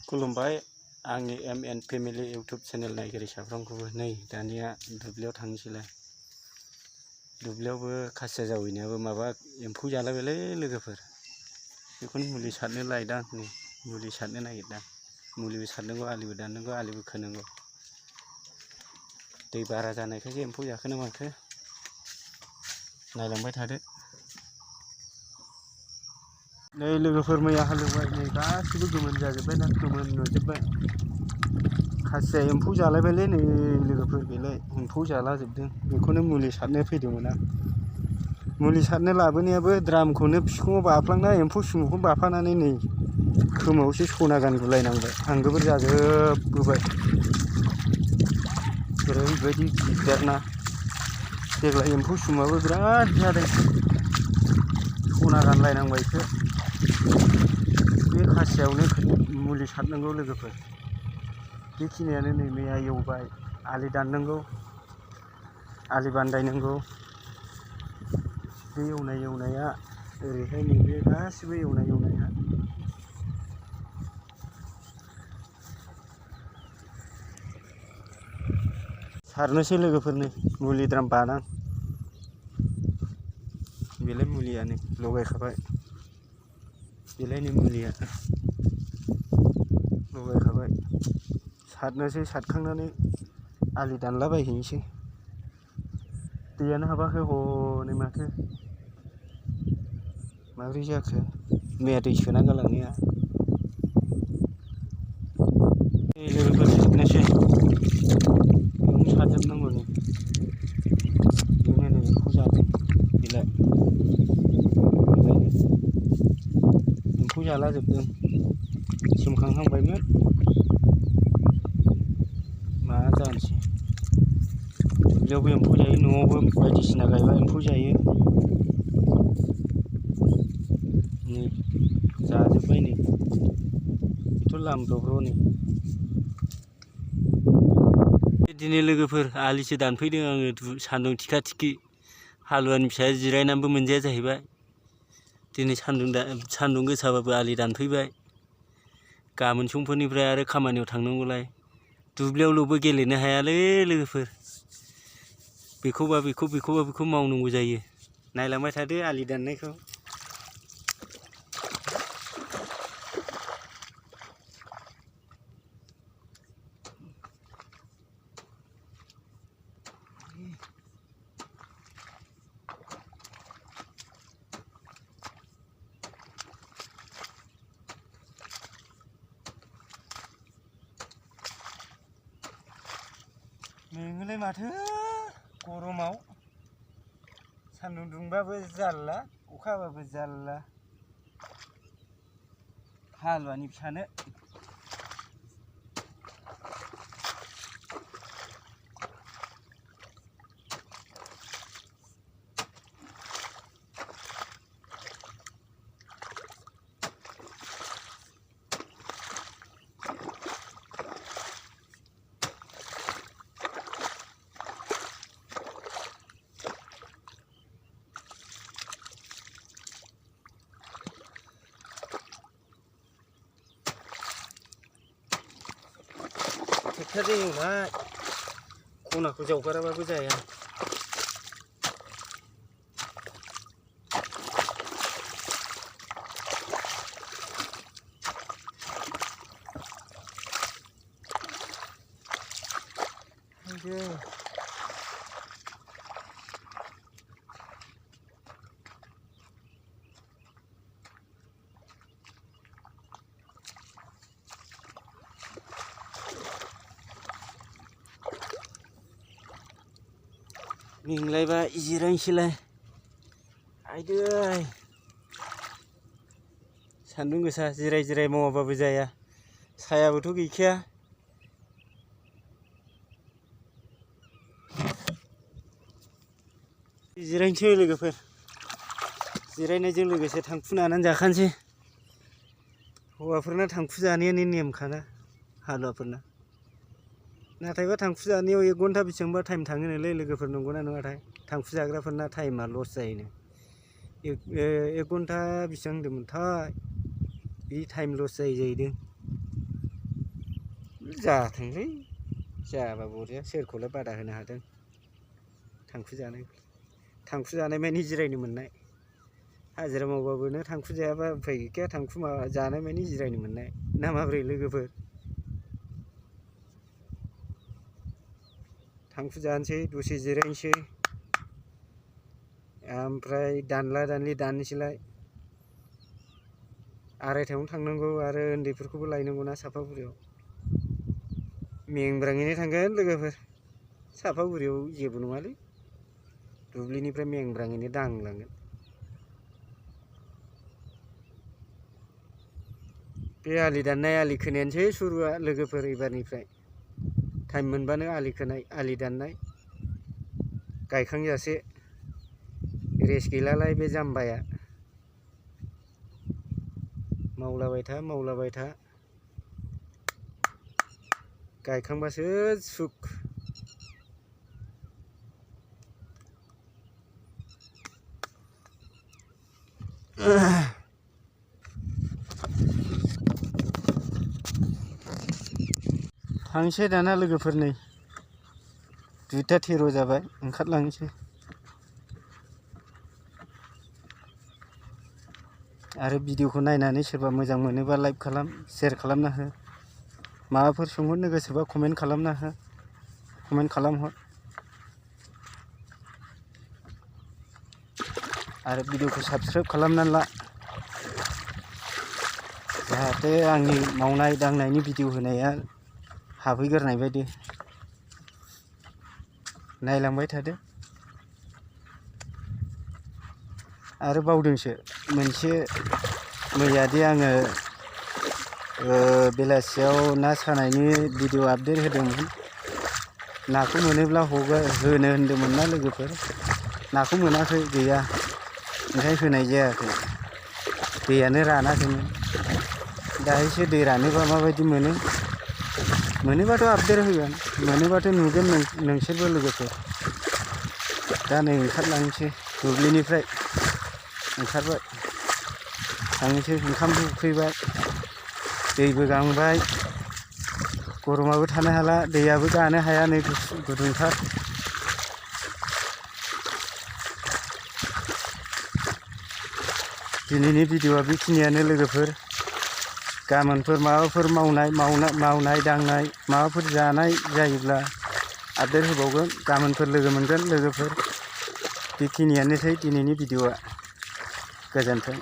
खुलुमबाय आंनि MN family YouTube channel नायगिरि साफ्रोमखौबो। नै दानिया दुब्लियाव थांनोसैलाय। दुब्लियावबो खासिया जावैनायाबो माबा एम्फौ जालायबायलै लोगोफोर। बेखौनो मुलि सारनो लायदां। नै मुलि सारनो नागिरदां। मुलिबो सारनांगौ, आलिबो दाननांगौ, आलिबो खोनांगौ। दै बारा जानायखायसो एम्फौ जाखोना माखो नायलांबाय थादो। नै लोगोफोर मैया हालेवबाय, नै गासिबो गोमोन जाजोब्बाय ना, गोमोन नुजोब्बाय। खासिया एम्फौ जालायबायलै नै लोगोफोर, बेलाय एम्फौ जालाजोबदों। बेखौनो मुलि सारनो फैदोंमोन आं। मुलि सारनो लाबोनायाबो द्रामखौनो बिखुङाव बाफ्लांना एम्फौ सुमुखौ बाफानानै नै खोमायावसो सना गानगुलायनांबाय। हांगोमोर जाजोबबोबाय। ओरैबायदि दिगदारना देग्लाय एम्फौ सुमुआबो बिराद जादों। सना गानलायनांबायसो। बे खासियावनो मुलि सारनांगौ लोगोफोर। बेखिनियानो। नै मैया एवबाय, आलि दाननांगौ, आलि बान्दायनांगौ। बे एवनाया ओरैहाय नैबे गासिबो एवनाया सारनोसै लोगोफोर। नै मुलि द्राम बानां, बेलाय मुलियानो लगायखाबाय। बेलाय नै मुलिया लगायखाबाय। सारनोसै, सारखांनानै आलि दानलाबायहैनोसै। दैयानो हाबाखै हनै माथो। माबोरै जाखो मैया दै सोना गालांनाया। लोगोफोर जोबनोसै, बेयावनो सारजोबनांगौ। नै बेयावनो नै एम्फौ जादों। बेलाय एम्फौ जालाजोबदों। सोमखांहांबायमोन, मा जानोसै। दुब्लियावबो एम्फौ जायो, न'आवबो बायदिसिना गायबा एम्फौ जायो। नै जाजोब्बाय। नै बेथ' लामदब्र'। नै बिदिनो लोगोफोर आलिसो दानफैदों आङो सान्दुं थिखा थिखि। हालुवानि फिसाया जिरायनानैबो मोनजाया जाहैबाय। दिनै सान्दुं गोसाबाबो आलि दानफैबाय। गाबोन समफोरनिफ्राय आरो खामानियाव थांनांगौलाय। दुब्लियावल'बो गेलेनो हायालै लोगोफोर। बेखौबा बेखौ मावनांगौ जायो। नायलांबाय थादो आलि दाननायखौ। मेङोलै माथो गरमाव। सान्दुं दुंबाबो जारला, अखा हाबाबो जारला। हालुवानि फिसानो ट्रेक्टरजों एवनाय, खनाखौ जावगाराबाबो जाया। मेंलायबाय, जिरायनोसैलाय। आयदै सान्दुं गोसा, जिराय मावाबाबो जाया। सायाबोथ' गैखाया। जिरायनोसै लोगोफोर। जिरायनायजों लोगोसे थांखु नानानै जाखानोसै। हौवाफोरना थांखु जानायानो नेमखाना, हालुवाफोरना। नाथायबा थांखु जानायाव 1 घन्टा बेसेबांबा टाइम थाङोनोलै लोगोफोर। नंगौना नङाथाय? थांखु जाग्राफोरना टाइमा लस जायोनो। 1 घन्टा बेसेबां होनदोंमोनथाय? बे टाइम लस जायो जाहैदों। जाथोंलै जाबा बरिया सोरखौलाय बादा होनो हादों। थांखु जानाय मानि जिरायनो मोननाय। हाजिरा मावबाबो नों थांखु जायाबा उफाय गैखाया। थांखु जानाय मानि जिरायनो मोननाय ना माब्रै लोगोफोर? थांखु जानोसै दसे जिरायनोसै ओमफ्राय दानला दानलि दाननोसैलाय। आरायथायावनो थांनांगौ आरो उन्दैफोरखौबो लायनांगौना सापागुरियाव। मेंब्राङैनो थांगोन लोगोफोर। सापागुरियाव जेबो नङालै, दुब्लिनिफ्राय मेंब्राङैनो दांलांगोन। बे आलि दाननाय आलि खोनायानोसै सुरुआ लोगोफोर एबारनिफ्राय। टाइम मोनबानो आलि खोनाय आलि दाननाय गायखांजासे रेस्ट गैलालाय बे जाम्बाया। मावलाबाय था गायखांबासो सुख। थांसै दाना लोगोफोर, नै 2:13 जाबाय, ओंखारलांसै। आरो भिडिअखौ नायनानै सोरबा मोजां मोनोबा लाइक खालाम, शेयार खालामना हो। माबाफोर सोंहरनो गोसोबा कमेन्ट खालामना हो, कमेन्ट खालामहर। आरो भिडिअखौ साबस्क्राइब खालामनानै ला, जाहाथे आंनि मावनाय दांनायनि भिडिअ होनाया हाबहैग्रोनाय बायदि। नायलांबाय थादो। आरो बावदोंसो मोनसे, मैयादि आङो बेलासियाव ना सानायनि भिडिअ आपडेट होदोंमोन। नाखौ मोनोब्ला होनो होन्दोंमोन ना लोगोफोर। नाखौ मोनाखै, गैया, ओंखायनो होनाय जायाखै। दैयानो रानाखैमोन। दाहायसो दै रानोबा माबायदि मोनो। मोनोबाथ' आपडेट होगोन, मोनोबाथ' नुगोन नोंसोरबो लोगोफोर। दा नै ओंखारलांसै, दुब्लिनिफ्राय ओंखारबाय, थांनोसै। ओंखामबो उखैबाय, दैबो गांबाय, गरमाबो थानो हाला, दैयाबो गानो हाया, नै गुदुंथार। दिनैनि भिडिअआ बेखिनियानो लोगोफोर। गाबोनफोर माबाफोर मावनाय दांनाय माबाफोर जानाय जायोब्ला आपडेट होबावगोन। गाबोनफोर लोगो मोनगोन लोगोफोर। बेखिनियानोसै दिनैनि भिडिअआ। गोजोन्थों।